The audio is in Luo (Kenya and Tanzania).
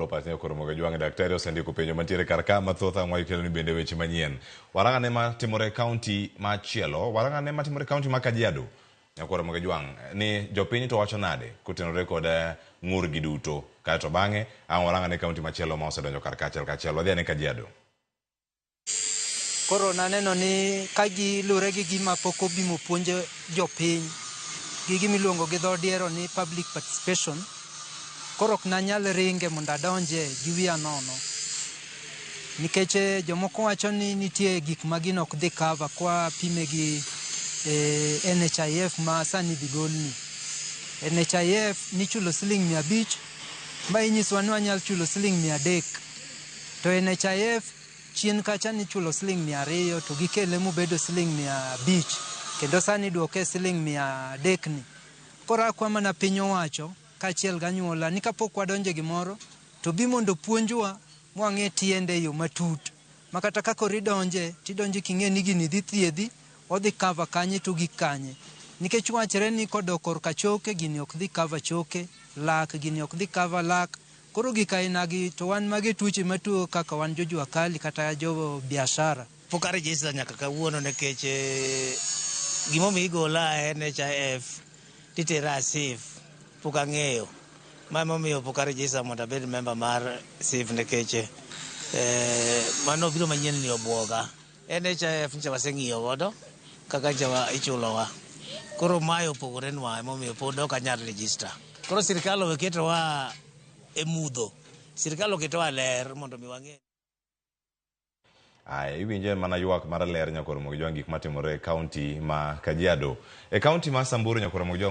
Pach Nyakoro Mogajwang' daktari osendiko penjo mantiere kar ka mathoth ang' wakelo ni bende weche manyien. Warang'ane matimore e kaunti machielo, warang'ane matimore e kaunti ma Kajiado. Nyakwar Mogajwang' ni jopiny to wacho nade kotenore kod ng'ur gi duto. Kaeto bang'e ang' warang'ane kaunti machielo ma osedonjo kar kachiel kachiel. Wadhi ane Kajiado. Koro naneno ni ka gilure gi gima pok obimo puonj jopiny gi gima iluongo gi dho diero ni public participation, koro ok nanyal ringe mondo adonje gi wiya nono. Nikech jomoko wacho ni nitie gik ma gino ok dhi cover kwa pime gi NHIF ma sani idhi golni. NHIF nichulo siling 500 ma inyiswa ni wanyalo chulo siling 300. To NHIF chien kacha nichulo siling 200 to gikele mobedo siling 500 kendo sani iduoke siling 300 ni. Koro akwa mana piny owacho kaachiel gi anyuola ni kapok wadonjo e gimoro to bi mondo opuonjwa mwang'e tiende e yo matut. Ma kata ka koro idonje, tidonje king'e ni gini dhi thiedhi, odhi cover kanye to ogik kanye. Nikech wachre ni kodok korka choke, gini ok dhi cover choke, lak gini ok dhi cover lak. Koro gik ainagi to wan mage tuoche matuo kaka wan jo jua kali kata jo biashara. Pok a register nyaka kawuono nikech gimomiyo igola e NHIF titera e SHIF pok ang'eyo. Ma emomiyo pok a register mondo abed member mar SHIF nikech mano biro manyien ni obuoga. NHIF nyicha waseng'iyo godo kaka nyicha ichulowa. Koro mae opogore nwa emomiyo pod ok anyal register. Koro sirikal owe ketowa e mudho. Sirikal oketowa ler mondo mi wang'e. Aya, iwinjo en mana ywak mar ler Nyakwar Ramogi Jwang' gik matimore e kaunti ma Kajiado. E kaunti ma Samburu Nyakwar Ramogi Jwang'